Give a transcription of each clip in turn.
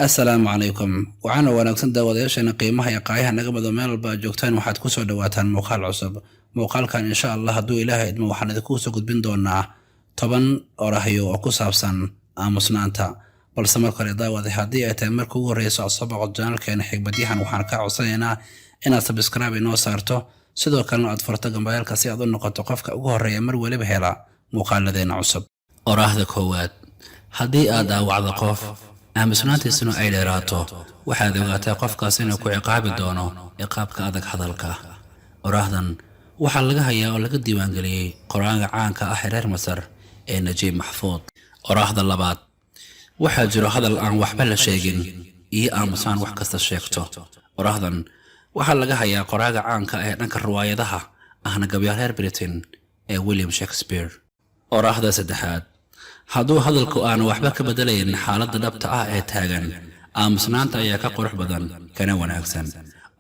Assalaamu calaykum. Waxaana wanaagsan daawadayaasheena qiimaha iyo qaayaha naga bado meel walba aad joogtaan. Waxaad ku soo dhawaataan muuqaal cusub. Muuqaalkan, insha Allah, hadduu Ilaahay idmo, waxaan idinku soo gudbin doonaa 10 orahyo oo ku saabsan aamusnaanta. Balse marka hore, daawade, haddii ay tahay marka ugu horreyso aad soo boqod channelkeena Xigmadyahan, waxaan kaa codsanaynaa inaad subscribe inoo saarto, sidoo kalena aad furto gambaleelka si aad u noqoto qofka ugu horreeya mar weliba hela muuqaaladeena cusub. Oraahda koowaad: haddii aad dhaawacdo qof, aamusnaantiisuna ay dheeraato, waxaad ogaataa qofkaas inuu ku ciqaabi doono ciqaabka adag hadalka. Oraahdan waxaa laga hayaa oo laga diiwaangeliyey qoraaga caanka ah ee reer Masar ee Najiib Maxfuud. Oraahda labaad: waxaa jiro hadal aan waxba la sheegin iyo aamusnaan wax kasta sheegto. Oraahdan waxaa laga hayaa qoraaga caanka ah ee dhanka riwaayadaha ahna gabyaal reer Britain ee William Shakespeare. Oraahda saddexaad: hadduu hadalku aanu waxba ka bedelayn xaaladda dhabta ah ee taagan, aamusnaanta ayaa ka qurux badan kana wanaagsan.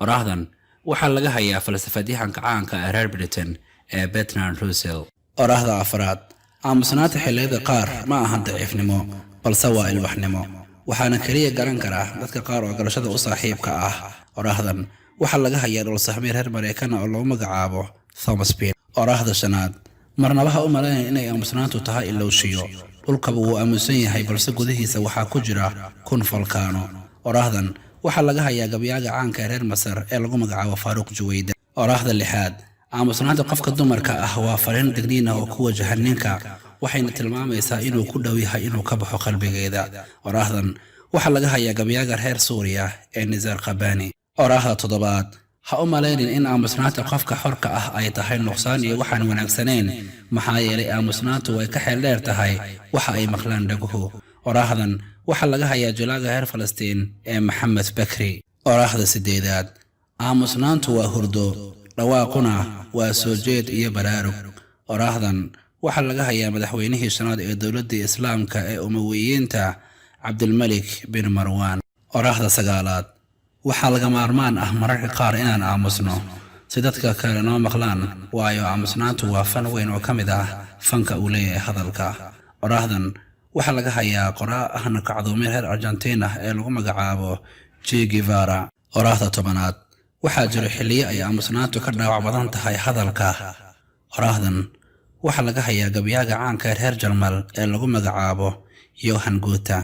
Oraahdan waxaa laga hayaa falsafadyahanka caanka ee reer Britain ee Bertrand Russell. Oraahda afraad: aamusnaanta xilliyada qaar ma ahan daciifnimo, balse waa ilbaxnimo, waxaana keliya garan karaa dadka qaar oo garashada u saaxiibka ah. Oraahdan waxaa laga hayaa dhulsahmay reer Maraykana oo lagu magacaabo Thomas Paine. Oraahda shanaad: marnaba ha u malaynayn inay aamusnaantu tahay ilowshiyo. Dhulkaba wuu aamusan yahay, balse gudihiisa waxaa ku jira 1000 falkaano. Oraahdan waxaa laga hayaa gabyaaga caanka ee reer Masar ee lagu magacaabo Faaruuq Juwayda. Oraahda lixaad: aamusnaanta qofka dumarka ah waa fariin digniin ah oo ku wajahan ninka, waxayna tilmaamaysaa inuu ku dhow yahay inuu ka baxo qalbigeeda. Oraahdan waxaa laga hayaa gabyaaga reer Suuriya ee Nizaar Qabani. Oraahda toddobaad: ha u malaynin in aamusnaanta qofka xorka ah ay tahay nuqsaan iyo waxaan wanaagsanayn, maxaa yeelay aamusnaantu way ka xeel dheer tahay waxa ay maqlaan dhaguhu. Oraahdan waxaa laga hayaa jilaaga reer Falastiin ee Maxamed Bakri. Oraahda sideedaad: aamusnaantu waa hurdo, dhawaaquna waa soo jeed iyo baraarug. Oraahdan waxaa laga hayaa madaxweynihii shanaad ee dowladda Islaamka ee Umawiyiinta, Cabdilmalik bin Marwaan. Oraahda sagaalaad: waxaa laga maarmaan ah mararka qaar inaan aamusno si dadka kale noo maqlaan, waayo aamusnaantu waa fan weyn oo ka mid ah fanka uu leeyahay hadalka. Oraahdan waxaa laga hayaa qoraa ahna kacdoomiye reer Argentiin ah ee lagu magacaabo Che Guevara. Oraahda 10aad: waxaa jiro xilliyo ay aamusnaantu ka dhaawac badan tahay hadalka. Oraahdan waxaa laga hayaa gabyaaga caanka ee reer Jarmal ee lagu magacaabo Johann Goethe.